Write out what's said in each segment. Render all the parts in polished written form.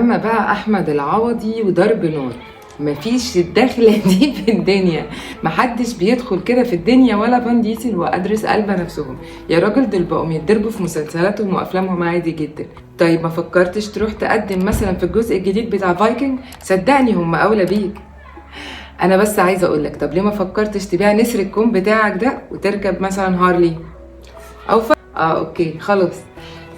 اما بقى احمد العوضي وضرب نار، مفيش الدخلة دي في الدنيا، محدش بيدخل كده في الدنيا، ولا فان ديزل وادرس ألبا نفسهم يا راجل، دول بقوا يتضربوا في مسلسلاتهم وافلامهم عادي جدا. طيب ما فكرتش تروح تقدم مثلا في الجزء الجديد بتاع فايكنج؟ صدقني هم اولى بيك. انا بس عايزه اقولك، طب ليه ما فكرتش تبيع نسر الكوم بتاعك ده وتركب مثلا هارلي او okay خلاص.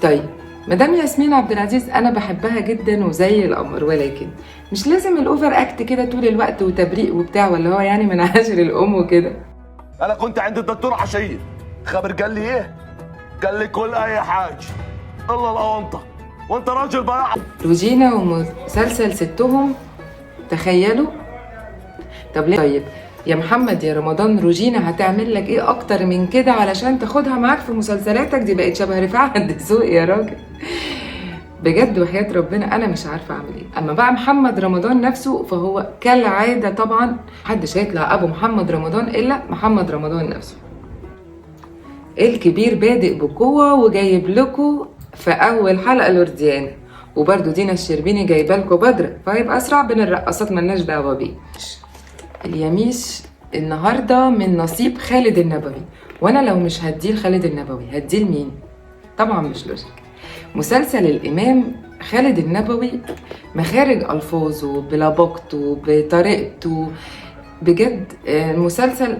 طيب مدام ياسمين عبد العزيز انا بحبها جدا وزي القمر، ولكن مش لازم ال over act كده طول الوقت وتبريق وبتاع، ولا هو يعني من عاشر الام وكده. انا كنت عند الدكتور عشية، خبر قال لي ايه؟ قال لي كل اي حاجة الا الاونطه، وانت راجل بقى. روجينا ومسلسل ستهم، تخيلوا. طب ليه طيب يا محمد يا رمضان، روجينا هتعمل لك ايه اكتر من كده علشان تاخدها معاك في مسلسلاتك دي؟ بقت شبه رفاعة الدسوقي يا راجل، بجد وحياة ربنا انا مش عارفه اعمل ايه. اما بقى محمد رمضان نفسه فهو كالعادة طبعا محدش هيطلع ابو محمد رمضان الا محمد رمضان نفسه. الكبير بادئ بقوة وجايب لكم في اول حلقة لورديانا، وبرده دينا الشربيني جايبه لكم بدره، فهيبقى اسرع بين الرقصات ملناش دعوه بيه. اليميش النهارده من نصيب خالد النبوي، وانا لو مش هديه لخالد النبوي هديه لمين؟ طبعا مش logic. مسلسل الامام، خالد النبوي مخارج الفاظه بلباقته بطريقته، بجد المسلسل